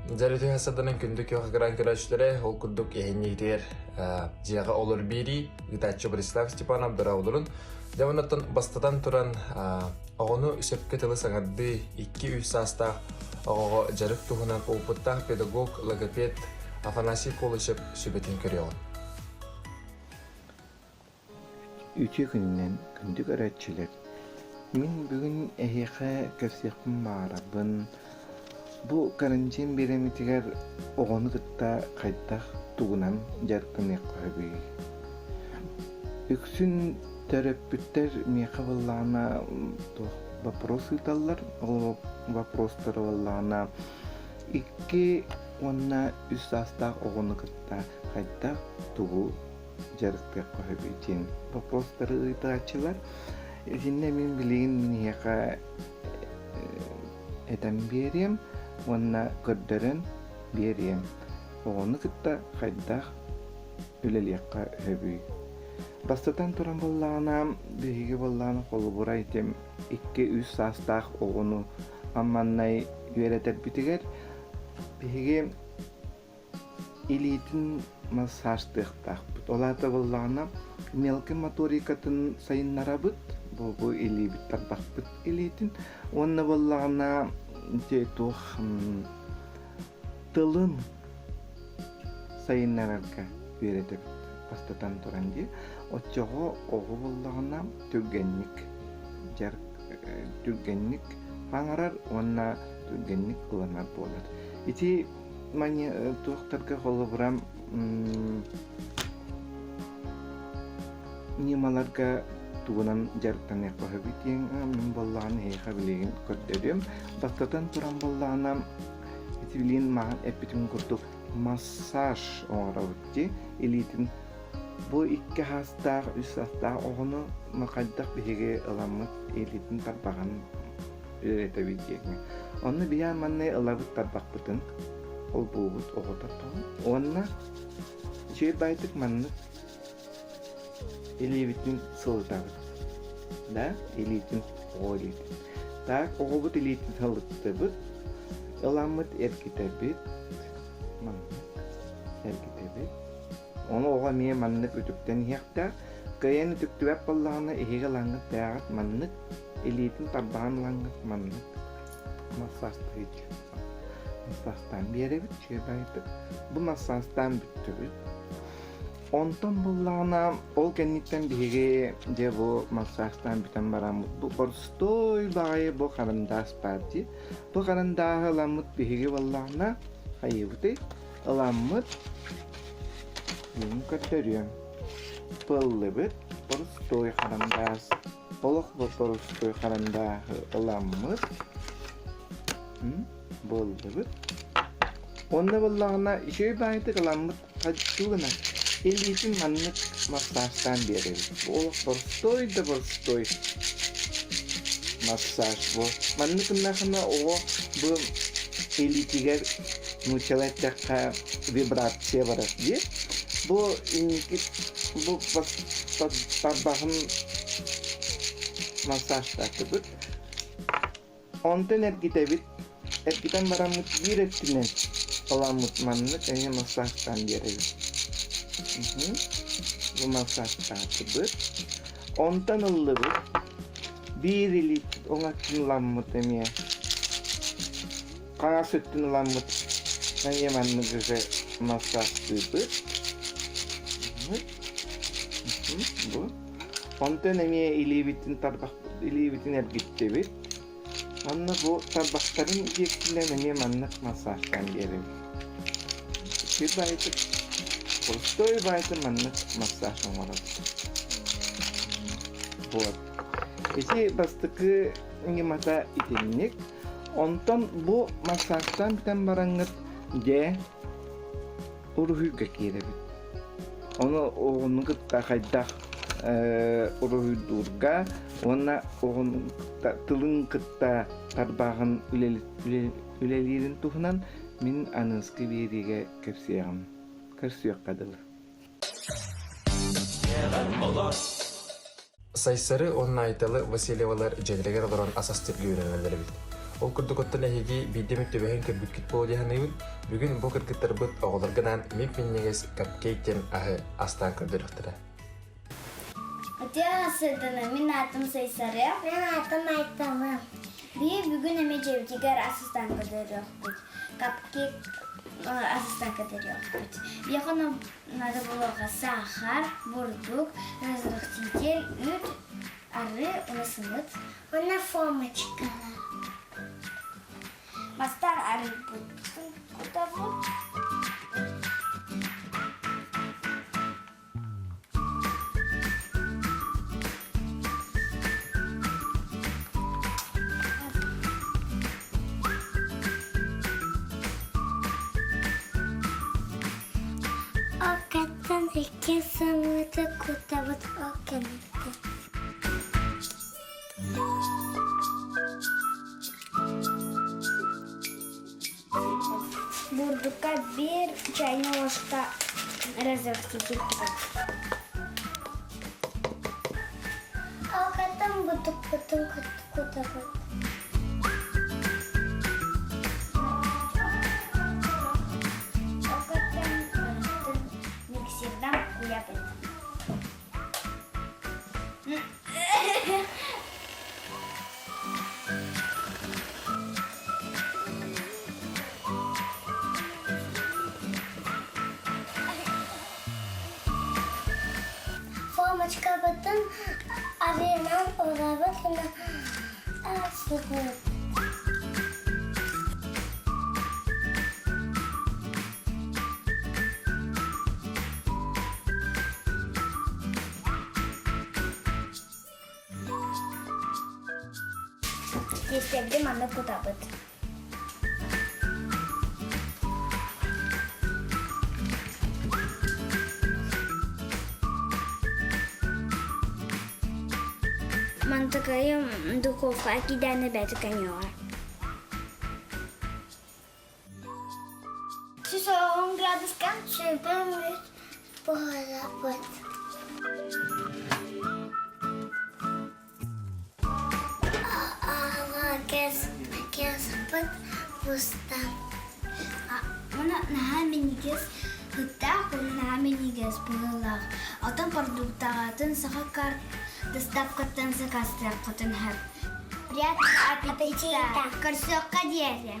Дьэ, сарданан күндү күөх экран көрөөччүлэрэ, ол курдук эһинньиитигэр дьиэҕэ олор биэрии, ыытааччы Борислав Степанов дорооболорун. Дьэ, оннуттан бастатан туран оҕону сөпкө тылы саҥардыы 2-3 саастаах оҕоҕо дьарык туһунан опыттаах педагог, логопед Афанасий Колычев сүбэтин көрүөҕүн. Үтүө күнүнэн, күндү көрөөччүлэр! Мин бүгүн эһиэхэ кэпсиэхпин баҕарабын. Бу карантин бириэмэтигэр оҕону кытта хайдах тугунан дьарыктаныахха сөбүй? Үксүн төрөппүттэр миэхэ буоллаҕына туох вопрос ыыталлар. Ол вопростара буоллаҕына 2 уонна 3 саастаах оҕону кытта хайдах тугу дьарыктыахха сөбүй диэн боппуруостары ыытааччылар. Итиннэ мин билигин миэхэ этэн биэриэм уонна көрдөрөн биэриэм. Оҕону кытта хайдах үлэлиэххэ сөбүй? Бастатан туран буоллаҕына, биһиги буоллаҕына холобура ити 2-3 саастаах оҕону амманнай үөрэтэрбитигэр биһиги Илиитин массажтыахтаахпыт. Ол аата буоллаҕына, мелкий моторикатын сайыннарабыт, бу бу илиибит тарбахпыт илиитин. Уонна буоллаҕына ити туох тылын сайыннарарга үөрэтэбит бастатан туран дии. Оччоҕо оҕо буоллаҕына түргэнник дьарык түргэнник хаҥарар уонна түргэнник ылынар буолар. Ити Мани туохтарга холобура ньымаларга тугунан дьарыктаныахха сөбүй диэн мин буоллаҕына эһиэхэ билигин көрдөрүөм. Бастатан туран буоллаҕына ити билигин маған эппитим курдук массаж оҥоробут дии илиитин бу 2 саастаах, 3 саастаах оҕону хайдах биһиги ыламмыт илиитин тарбаҕын үөрэтэбит диэҥҥэ. Онно биһиэн манна ылабыт тарбахпытын, холбуубут оҕо тарбаҕын уонна үчүгэй баайдык маннык илиибитин сылытабыт. Да, илиитин, оҕо илиитин. Так, оҕобут илиитин сылыттыбыт, ыламмыт эргитэбит, маннык эргитэбит. Ону оҕо эмиэ маннык үтүктэн иһиэхтээх. Кыайан үтүктүбэт буоллаҕына, иһиги ылаҥҥыт бэйэҕит маннык илиитин тарбаҕын ылаҥҥыт маннык массажтыы массажтаан биэрэбит үчүгэй Бу массажтаан бүттүбүт. Онтон буоллаҕына ол кэнниттэн биһиги дьэ бу массажтаан бүтэн бараммыт бу боростуой баҕайы бу харандаас баар дии. Бу харандааһы ыламмыт биһиги буоллаҕына хайыыбытый? Ыламмыт мин көрдөрүөм. Пыллыбыт боростуой харандаас. Олох боростуой харандааһы ыламмыт буоллубут. Онно буоллаҕына үчүгэй баайытык ыламмыт хаччыы гынан илиитин маннык массажтаан биэрэбит. Бу олох боростуой да боростуой массаж бу. Маннык гыннахына оҕо бу илиитигэр нууччалыы эттэххэ вибрация барар дии. Бу инники бу тарбаҕын массажтаатыбыт. Онтон эргитэбит. Эргитэн бараммыт биир өттүнэн ыламмыт маннык эмиэ массажтаан биэрэбит. Бу массажтаатыбыт. Онтон ыллыбыт. Биир илиит уҥа өттүн ыламмыт эмиэ. Хаҥас өттүн ыламмыт эмиэ маннык уже массажтыыбыт. Бу. Онтон эмиэ илиибитин тарбах илиибитин эргиттибит. Уонна бу тарбахтарын диэкинэн эмиэ маннык массажтаан биэрэбит. Үчүгэй баайытык, простой баайыты маннык массаж оҥоробут. Вот. Ити бастакы ньымата итинник. Онтон бу массажтаан бүтэн бараҥҥыт дьэ уруһуйга киирэбит. Ону оҕону кытта хайдах уруһуйдуурга уонна оҕону кытта тылын кытта тарбааҕын үлэлиирин туһунан мин аныгыскы биэриигэ кэпсиэҕим. Көрсүөххэ дылы. Сайсары уонна Айталы Васильевалар дьиэлэригэр олорон ас астыырга үөрэнэллэр эбит. Ол курдук оттон эһиги биирдэ эмит түбэһэн көрбүккүт буолуо дии саныыбын. Бүгүн бу кыргыттарбыт оҕолорго анаан мип-минньигэс капкейк диэн аһы астаан көрдөрүөхтэрэ. Үтүө сырдана, мин аатым Сайсары. Мин аатым Айталы. Биһи бүгүн эмэ дьиэбитигэр ас астаан көрдөрүөхпүт. Капкейк ас астаан көрдөрүөхпүт. Биһиэхэ надо буолуоҕа сахар, бурдук, разрыхлитель, үүт, арыы, уонна сымыт. Уонна формочкалар. Бастаан арыйбыппытын кутабыт. Окаттан икки сымыыты кутабыт ол кэнниттэн. Бурдукка биир чайная ложка разрыхлитель Алкаттан бурдукпутун кутабыт. Алкаттан миксердан куябыт. Формочкабытын арыынан уурабыт уонна сыгыт. Тиэстэбитин манна кутабыт. Мантыкайым духовка кидэни бэти конёга. 110 градуска сүүрбэ буһарабыт. Кэспит буста. Уонна наһаа минньигэс сыттаах уонна наһаа минньигэс быһыылаах. Оттон продуктаҕытын саха карт доставкаттан сакаастыаххытын сөп. Приятного аппетита! Көрсүөххэ диэри!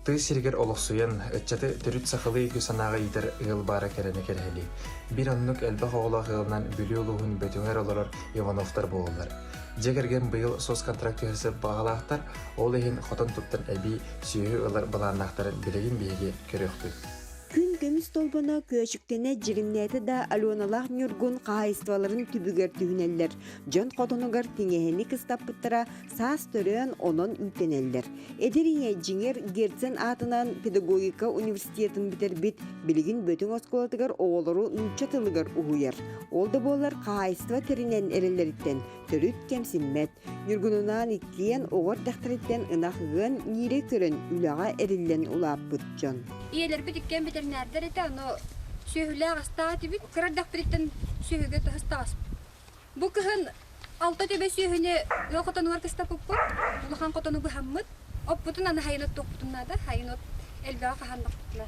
Тыа сиригэр олохсуйан, ыччаты төрүт сахалыы өйгө-санааҕа иитэр ыал баара кэрэни кэрэһэлии. Биир оннук элбэх оҕолоох ыалынан Бүлүү улууһун Бөтүҥэр олорор Ивановтар буолаллар. Дьиэ кэргэн быйыл соцконтракт түһэрсэр баҕалаахтар, ол иһин хотон туттан эбии сүөһү ылар былааннаахтарын билигин биһиги көрүөхпүт. Күн көмүс толбоно көөчүктэнэ дьиримнээтэ да Аленалаах Ньургун хаһаайыстыбаларын түбүгэр түһүнэллэр. Дьон хотонугар тиҥэһэни кыстаппыттара саас төрөөн онон үүттэнэллэр. Эдэр ийэ дьиҥэр Герцен аатынан педагогика университетын бүтэрбит, билигин Бөтүҥ оскуолатыгар оҕолору нуучча тылыгар уһуйар. Ол да буоллар хаһаайыстыба тэринэн эрэллэриттэн төрүт кэмсиммэт. Ньургунунаан иккиэн оҕо эрдэхтэриттэн ынах ыан, ньиирэ көрөн, үлэҕэ эриллэн улааппыт дьон. Ийэлэрбит иккиэн бэтэринээрдэр этэ, ону сүөһүлээх астаах этибит. Кыра эрдэхпититтэн сүөһүгэ таһыстаҕаспыт. Бу кыһын алта төбө сүөһүнү ыал хотонугар кыстаппыппыт, улахан хотону быһаммыт. Оппутун аны хайын оттуохпутун наада, хайын от элбэҕи хаһаннахпытына.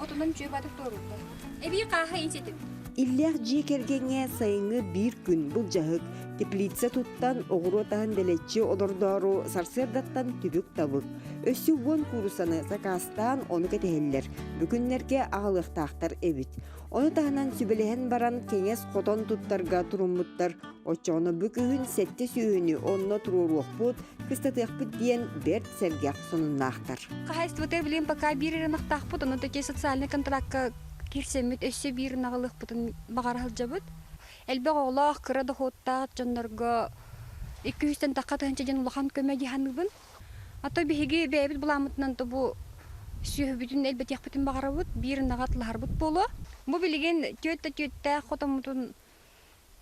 Отунан үчүгэй баатык туорууллар. Эбии хааһы инситим. Иллээх дьиэ кэргэҥҥэ сайыҥҥы биир күн былдьаһык, теплица туттан, оҕуруот аһын дэлэччи олордоору сарсыардаттан түбүк-табык. Өссө уон куурусаны сакаастаан ону кэтэһэллэр, бу күннэргэ аҕалыахтаахтар эбит. Ону таһынан сүбэлэһэн баран кэҥэс хотон туттарга туруммуттар. Оччоҕуна бу күһүн сэттэ сүөһүнү онно туруоруохпут, кыстатыахпыт диэн бэрт сэргэх сонуннаахтар. Хаһаайыстыбатыгар билигин пока биир эрэ ынахтаахпыт, онон такие социальный контракка киирсэммит өссө биир ынаҕылыахпытын баҕара сылдьабыт. Элбэх оҕолоох, кыра дохуоттаах дьоннорго икки үстэн тахха тыһыынча диэн улахан көмө дии саныыбын. А то биһиги бэйэбит былааммытынан то бу сүөһүбүтүн элбэтиэхпитин баҕарабыт, биир ынаҕы атылаһарбыт буолуо. Бу билигин түөрт да түөртээх хотоммутун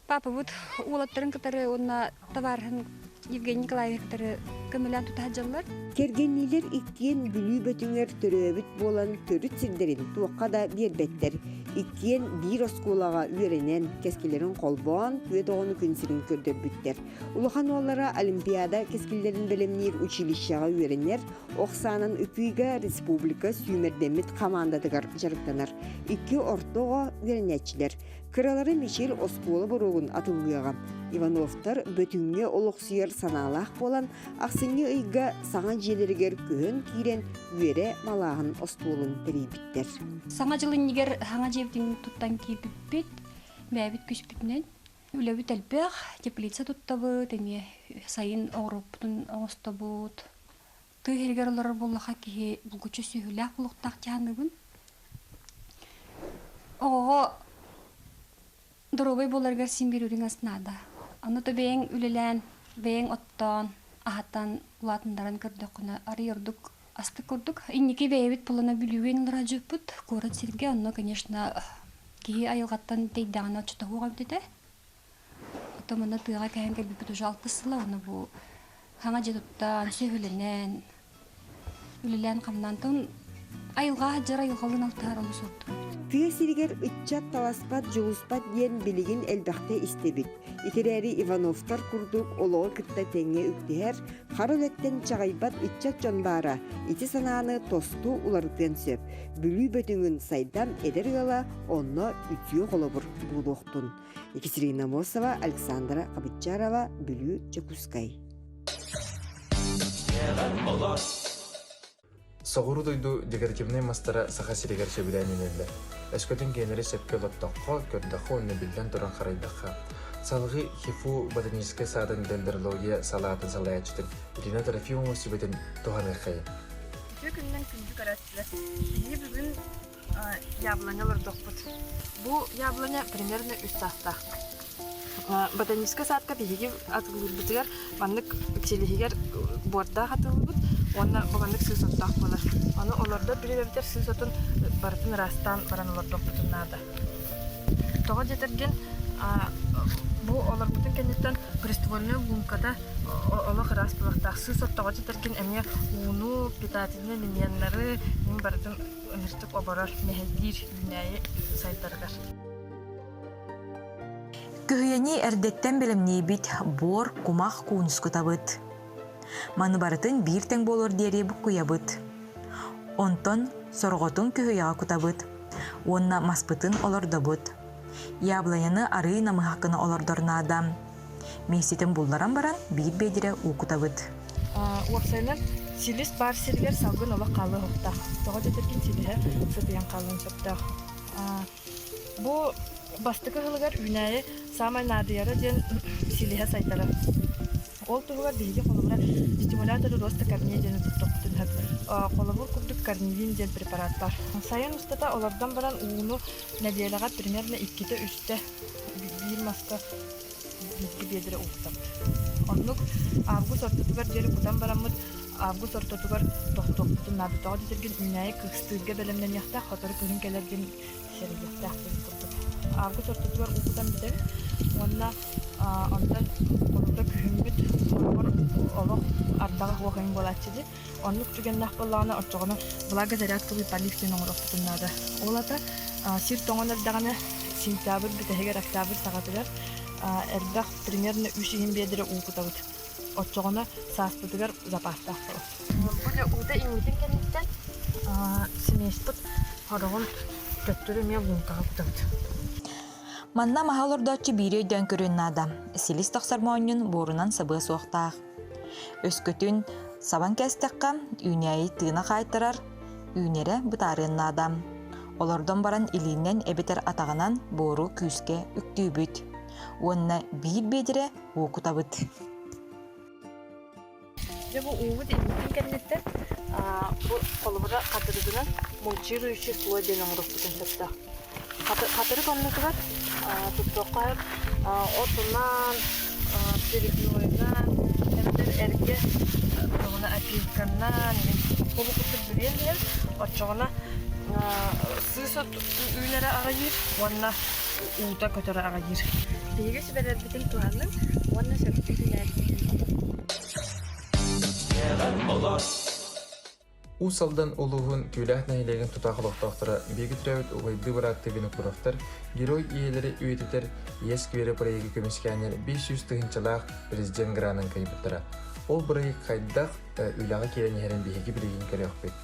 папабыт уолаттарын кытары уонна табаарыһын Евгений Николаевич кытары көмөлөөн тута сылдьаллар. Кэргэнниилэр иккиэн Бүлүү Бөтүҥэр төрөөбүт буолан төрүт сирдэрин туохха да биэрбэттэр. Иккиэн биир оскуолаҕа үөрэнэн, кэскилэрин холбоон, түөрт оҕону күн сирин көрдөрбүттэр. Улахан уоллара Олимпиада кэскиллэрин бэлэмниир училищеҕа үөрэнэр, ох саанан ытыыга республика сүүмэрдэммит хамаандатыгар дьарыктанар. Икки орто оҕо үөрэнээччилэр. Кыралара Мичил оскуола боруогун атыллыаҕа. Ивановтар Бөтүҥҥэ олохсуйар санаалаах буолан, ахсынньы ыйга саҥа дьиэлэригэр көһөн киирэн үөрэ малааһын остуолун тэрийбиттэр. Саҥа дьыл иннигэр саҥа дьиэбитин туттан киирбиппит, бэйэбит күспүтүнэн. Үлэбит элбэх, теплица туттабыт, эмиэ сайын оҕуруоппутун оҥостобут. Тыа иһигэр олорор буоллаха киһи булгуччу сүөһүлээх буолуохтаах дьаһаныбын. Оҕоҕо доруобай буоларыгар син биир үрүҥ ас наада. Ону то бэйэҥ үлэлээн, бэйэҥ оттоон, аһатан, улаатыннаран көрдөххүнэ арый ордук астык курдук. Инники бэйэбит булана Бүлүүгэ олорожуппут, куорат сиргэ, онно, конечно, киһи айылҕаттан тэйдэҕинэ оччотоһуох эбит этэ. Оттон манна тыаҕа кэһэн кэлбиппит уже алтыс сыла, уонна бу хаҥа дьиэ туттан, сүөһүлэнэн, үлэлээн-хамнаан айылҕа дьар айылҕалыын алтыһар олус ордук эбит. Тыа сиригэр ыччат таласпат, дьулуспат диэн билигин элбэхтэ истэбит. Итирээри Ивановтар курдук олоҕу кытта тэҥҥэ үктүһэр, хара үлэттэн чаҕыйбат ыччат дьон баара ити санааны тосту уларытыан сөп. Бүлүү Бөтүҥүн сайдам эдэр ыала онно үтүө холобур буолуохтун. Екатерина Мосова, Александра Абычарова, Бүлүү, Дьокуускай. Соҕуруу дойду декоративнай мастара Саха сиригэр сөбүлээн үүнэллэр. Өскөтүн кинилэри сөпкө олортоххо, көрдөххө уонна биллэн туран харайдахха. Салгыы ХИФУ ботаническай саадын дендрология салаатын салайааччытын Ирина Трофимова сүбэтин туһаныаххайын. Үтүө күнүнэн күндү көрөөччүлэр! Биһиги бүгүн яблоня олордохпут. Бу яблоня примерно үс саастаах. Ботаническай садка биһиги атылыырбытыгар маннык силиһигэр буордаах атыллыбыт уонна бу маннык сыыс оттоох буолар. Ону олордор бириэмэбитигэр сыыс отун барытын ыраастаан баран олордуохпутун наада. Тоҕо диэтэргин бу олорбутун кэнниттэн приствольнай лунката олох ыраас буолуохтаах. Сыыс от тоҕо диэтэргин эмиэ ууну, питательнай элеменнары барытын ыныртык оборор, мэһэйдиир үүнээйи сайдарыгар. Көһүйэни эрдэттэн бэлэмниибит, буор, кумах куунускутабыт. Маны барытын биир тэҥ буолуор диэри буккуйабыт. Онтон сорҕотун көһүйэҕэ кутабыт уонна маспытын олордобут. Яблоняны арыый намыһах гына олордор наада. Миэстэтин булларан баран биир биэдирэ уу кутабыт. Уопсайынан, силис баар сиригэр салгын олох хаалыа суохтаах. Тоҕо диэтэргин силиһэ сытыйан хаалыан сөптөөх. Бу бастакы сылыгар үүнээйи саамай наадыйара диэн силиһэ сайдара. Ол туһугар биһиги холобура стимуляторы роста корней диэни туттуохпутун сөп. Холобур курдук корневин диэн препарат баар. Сайын устата олордон баран ууну нэдиэлэҕэ примерно иккитэ-үстэ биир маска бииргэ биэдэрэ уктабыт. Оннук август ортотугар диэри кутан бараммыт август ортотугар тохтуохпутун наада. Тоҕо диэтэргин үүнээйи кыстыырга бэлэмнэниэхтээх, сотору күһүн кэлэр диэн сэрэйиэхтээх диэн курдук. Август ортотугар уу кутан бүтэбит уонна онтон холобура күһүммүт хороҕор олох ардаҕа суох эҥин буолааччы дии. Оннук түгэннээх буоллаҕына оччоҕуна влагозарядковый полив диэн оҥоруохпутун наада. Ол аата сир тоҥон эрдэҕинэ сентябрь бүтэһигэр, октябрь саҕатыгар элбэх примерно үс иһин биэдэрэ уу кутабыт. Оччоҕуна сааспытыгар запастаах буолар. Бу дьэ уута иҥмитин кэнниттэн смеспыт хороҕун төттөрү эмиэ луҥкаҕа кутабыт. Манна маһа олордооччу биири өйдөөн көрүөн наада. Силис тахсар моонньун буорунан сабыа суохтаах. Өскөтүн сабан кээстэххэ, үүнээйи тыына хаайтарар, үүнэрэ бытаарыан наада. Олордон баран илиинэн эбэтэр атаҕынан буору күүскэ үктүүбүт уонна биир биэдэрэ уу кутабыт. Дьэ бу уубут иҥмитин кэнниттэн бу холобура хатырыгынан мульчирующий слой диэн оҥоруохпутун сөптөөх. Хатырык оннутугар туттуохха сөп отунан, перегнойунан, эбэтэр эргэ тугуна опилканнан ол курдук бүрүйэн иһэн оччоҕуна сыыс от үүнэрэ аҕыйыыр уонна уута көтөрө аҕыйыыр. Биһиги сүбэлэрбитин туһаныҥ уонна сөпкө үлэлээбитин олор. Уус Алдан улууһун Түүлээх нэһилиэгин тутаах олохтоохторо бииргэ төрөөбүт убайдыы бырааттыы Винокуровтар Герой ийэлэри үйэтитэр Ийэ скверэ проегы көмүскээннэр 500 тыһыынчалаах президент гранын кыайбыттара. Ол бырайыак хайдах үлэҕэ киирэн иһэрин биһиги билигин көрүөхпүт.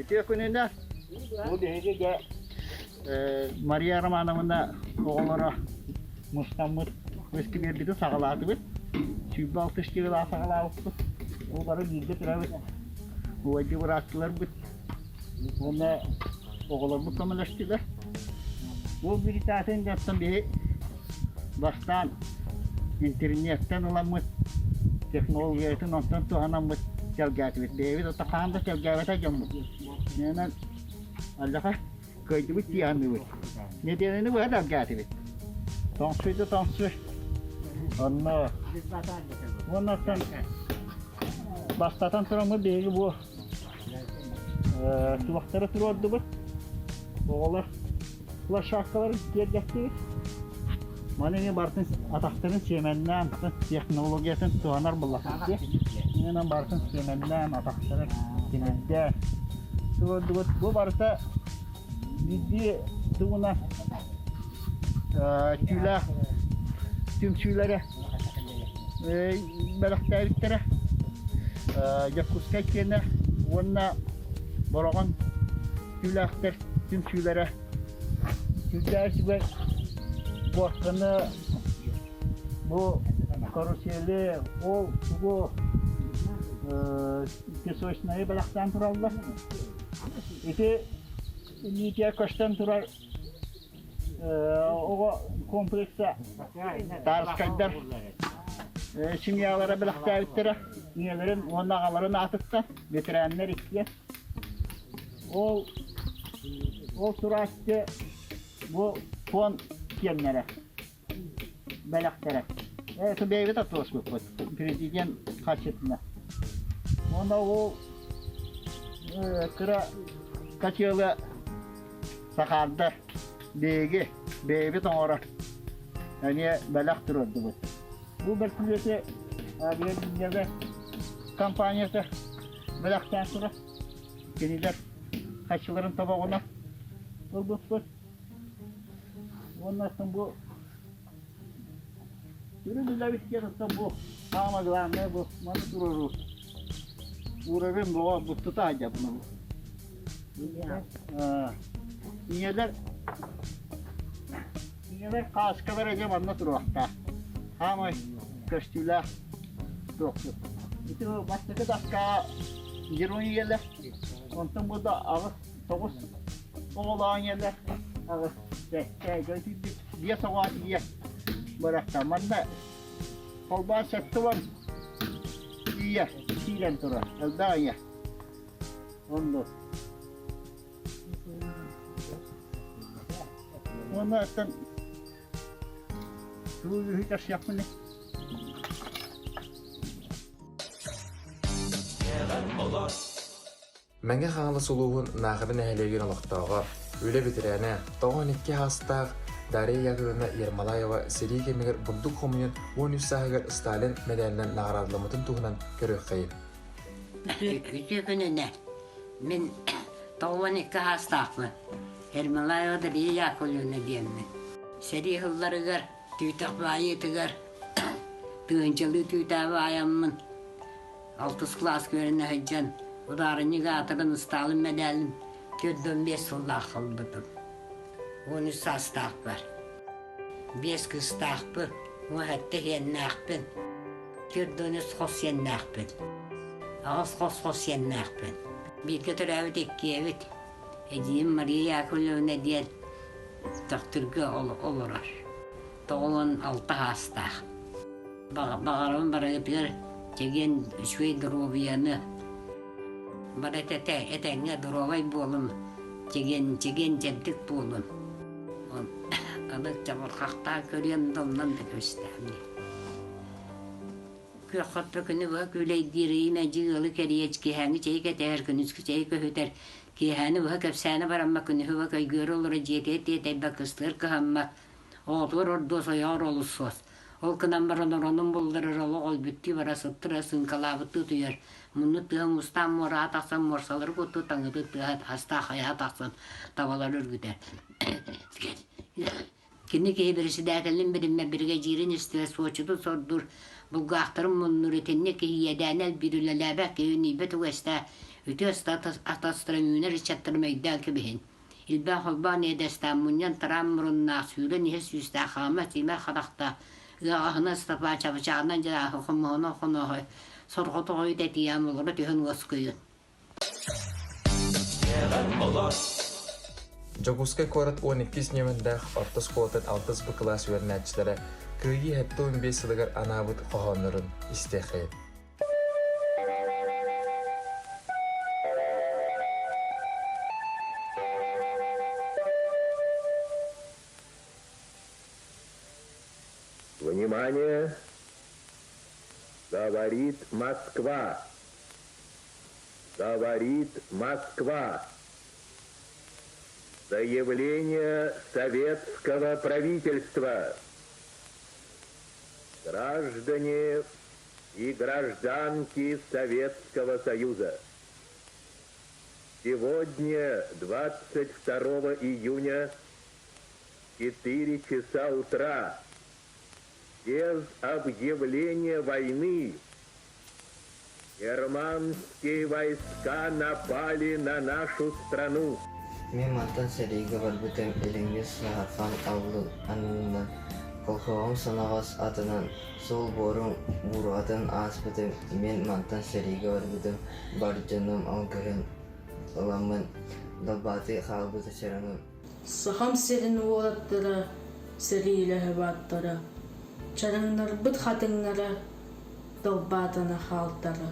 Үтүө күнүнэ бу биһиги дьэ Мария Романовна оҕолоро мустаммыт искибиэрбитин саҕалаатыбыт. 26 килолаах саҕалаабыппыт. Ол бары бииргэ төрөөбүт убайдыы бырааттыларбыт уонна оҕолорбут көмөлөстүлэр. Ол билитаатын дьонтон биһи бастаан интернеттэн ыламмыт технологиятын онтон туһанаммыт тэлгээтибит. Бэйэбит ото хаһан да тэлгээбэтэ дьоммут. Инэн Аллаха кыайдыбыт дии саныыбыт. Нэдиэлэни быһа тэлгээтибит. Тоҥсуй да тоҥсуй. Онно уонна оттон бастатан тураммыт биһиги бу туохтары туруордубут. Оҕолор площадкаларын тиэргэттибит. Маны эмиэ барытын атахтарын сиэмэннээн технологиятын туһанар буоллахпыт дии. Инэн барытын сиэмэннээн атахтарын тимирдээн туруордубут. Бу барыта биирдии тугуна түүлээх түмсүүлэрэ бэлэхтээбиттэрэ. Дьокуускай киэнэ уонна Бороҕон түүлээхтэр түмсүүлэрэ Сүрдээх үчүгэй буосканы бу карусели ол тугу песочнайы бэлэхтээн тураллар. Ити илиитигэр көстөн турар оҕо комплекса Тарскайдар семьялара бэлэхтээбиттэрэ ийэлэрин уонна аҕаларын аатыттан ветераннар иккиэн Ол ол турааччы бу фон киэннэрэ, бэлэхтэрэ. Это бэйэбит атыыласпыппыт президент харчытына. Уонна ол кыра качыалы сахаардар биһиги бэйэбит оҥорор эмиэ бэлэх туруордубут. Бу бөртүлүөтү авиалиния компанията бэлэхтээн турар. Кинилэр хаччыларын тобоҕуна ылбыппыт. Уонна оттон бу сүрүн үлэбит диэн оттон бу самое главное бу маны туруоруу. Уровень бөҕө буттута сылдьабын. Ийэлэр Ийэлэр кааскалара дьэ манна туруохтаах. Хаамай көстүүлээх туохпут. Ити бастакы доскаҕа герой ийэлэр, онтон бу да аҕыс, тоҕус оҕолоох ийэлэр, аҕыс, сэттэ, биэс оҕо ийэ бырахта. Манна холбоон 70 ийэ киирэн турар, элбэх ийэ. Оннук. Уонна оттон тугу үһү көрсүөхпүнүй? Мэҥэ Хаҥалас улууһун Наахара нэһилиэгин олохтооҕо, үлэ бэтэрээнэ, 92 саастаах Дарья Яковлевна Ермолаева сэрии кэмигэр бурдук хомуйан 13 сааһыгар Сталин мэдээлинэн наҕараадаламмытын туһунан көрүөххэйин. Үтүө күнүнэ Мин 92 саастаахпын. Ермолаева Дария Яковлевна диэммин. Сэрии сылларыгар түүтэх баайыытыгар тыһыынчалыы түүтээҕи баайаммын алтыс кылааска үөрэнэ сылдьан удаарынньык аатыран Ыстаалын мэдээлин 45 сыллаах ылбытым. 13 саастаахпар. Биэс кыыстаахпын, 17 иэннээхпин. Төрдүөнүс хос сиэннээхпин. Аҕыс хос-хос сиэннээхпин. Бииргэ төрөөбүт иккиэбит. Эдьиийим Мария Яковлевна диэн Төхтүргэ олорор. 96 саастаах. Баҕарабын барыгытыгар чэгиэн үчүгэй доруобуйаны, бары этэ этэҥҥэ доруобай буолун, чэгиэн чэгиэн чэбдик буолун. Аны чабырҕахтаан көрүөм да оннон да көстөөх дии. Күөх хоппо күнү быһа күүлэйдиир, ыйы-мэлдьи ыалы кэрийэ, киэһээҥҥи чэйи кэтэһэр, күнүскү чэйи көһүтэр, киэһээни быһа кэпсээнэ бараммат, күнүһү быһа көйгүөрэ олоро, дьиэтигэр тиэтэйбэт, кыстыыр кыһаммат, оҕотугар ордуос, ойоҕор олус суос. Ол гынан баран оронун булларар олох өлбүттүү бара сыттыра сыыҥкалаабыттыы утуйар. Мунну тыаһа мустаан муораҕа тахсан муорсалары куттуу таҥыты тыаһа астаах хайаҕа тахсан табалары үргүтэр. Кини киһи председателин билиммэт биригэдьиирин истибэт суочутун сордуур, булгаахтарын муннуур итинник киһи иэдээнэ элбиир үлэлээбэт киһи үнүйбэт үгэстээх үтүө атастарын үүнэр ыччаттарым өйдөөн кэбиһин. Илбээх холбоон иэдэстээн мунньан тараан муруннаах, сүүрэн иһэр сүүстээх, хаама-сиимэ харахтаах, ыаҕаһынан Ыстапаан чабычааҕынан дьарааһы хомуһунан хонооһой, сорҕото хойут этийээн олоро түһэн уоскуйун. Дьокуускай куорат 12 нүөмэрдээх орто оскуолатын алтыс Б кылаас үөрэнээччилэрэ Кыайыы 75 сылыгар анаабыт хоһооннорун истиэххэйин. Внимание! Говорит Москва! Говорит Москва! Заявление советского правительства. Граждане и гражданки Советского Союза. Сегодня, 22 июня, 4 часа утра, без объявления войны, германские войска напали на нашу страну. Мин мантан сэриигэ барбытым илиҥҥи Саһархан аннынан колхоһум соноҕос атынан суол буорун буурҕатын ааспытым мин мантан сэриигэ барбытым бар дьонум алгыһын ыламмын далбаатыы хаалбыта чараҥым Сахам сирин уолаттара сэриилэһэ бааттара, чараҥнарбыт хатыҥнара далбаатана хаалтара.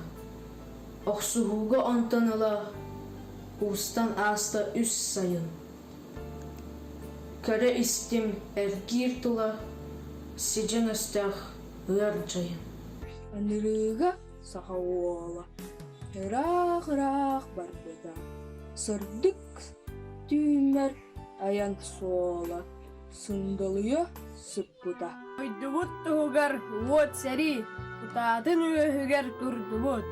Охсуһууга онтон ыла уустан ааста үс сайын. Көрө истим эргиир тула сидьиҥ өстөөх ыар дьайын. Ынырыыга саха уола ыраах-ыраах барбыта, сырдык түүммэр айан суола сындалыйа сыппыта. Дойдубут туһугар уот сэрии кутаатын үөһүгэр турдубут.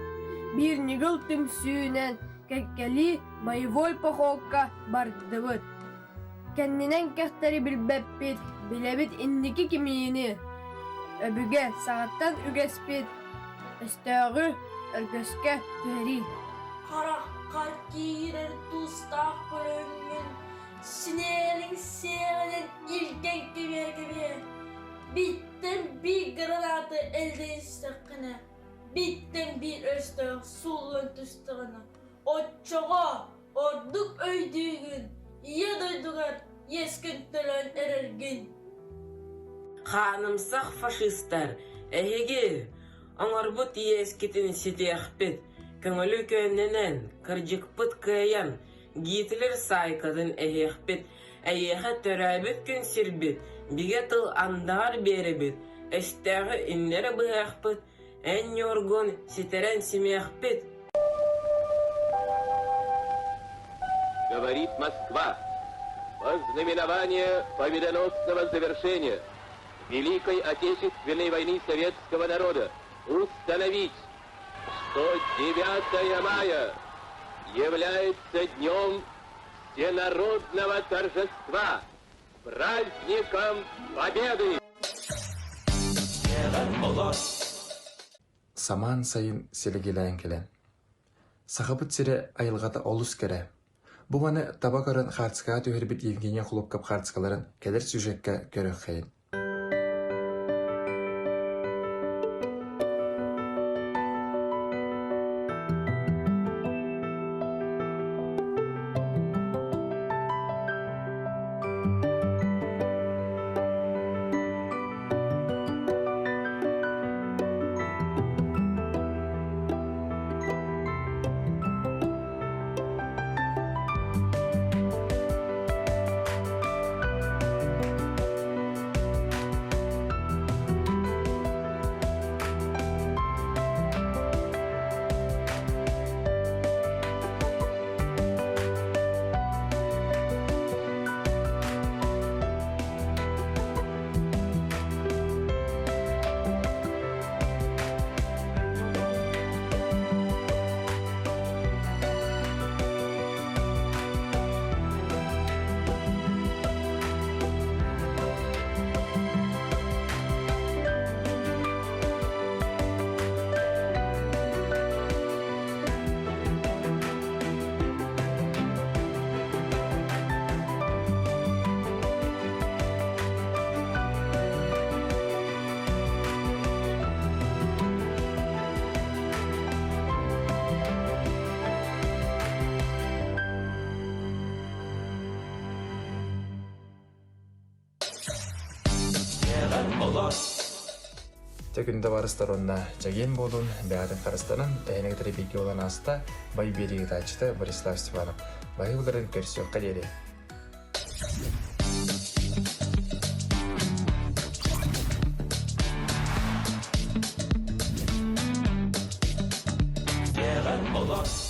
Биир ньыгыл түмсүүнэн кэккэлии боевой походка бардыбыт. Кэннинэн кэхтэри билбэппит, билэбит инники кимиини. Өбүгэ саҕаттан үгэспит, өстөөҕү өргөскө түһэрии. Хараххар киирэр тустаах көрөҥҥүн синээлиҥ сиэҕинэн илгэн кэбиэ-кэбиэ биттэн биир граната эллэйистэххинэ биттэн биир өстөөх сууллан түстэҕинэ оччоҕо ордук өйдүүгүн ийэ дойдугар иэскин төлөөн эрэргин Хаанымсах фашистар, эһиги оҥорбут иэскитин ситиэхпит, көҥүлү көөннөнөн, кырдьыкпыт кыайан, Гитлер саайкатын эһиэхпит, эйиэхэ төрөөбүт күн сирбит, бигэ тыл андаҕар биэрэбит, өстөөҕү иннэрэ быһыахпыт, эн ньуургун ситэрэн симиэхпит. Говорит Москва. Ознаменование победоносного завершения Великой Отечественной войны советского народа установить, что 9 мая является днем всенародного торжества, праздником Победы! Самаан сайын силигилээн кэлэн. Сахабыт сирэ айылҕата олус кэрэ. Бу маны таба көрөн хаартыскаҕа түһэрбит Евгения Хлопков хаартыскаларын кэлэр сюжекка көрүөххэйин. Дьэ күндэ барыстар уонна чэгиэн буолун, бэйэтин харыстанан, эһэни кытары бииргэ буолан ааста, бай биэрии ыытааччыта Борислав Степанов. Баһыыбаларын көрсүөххэ диэри. Дьиэҕэр олор.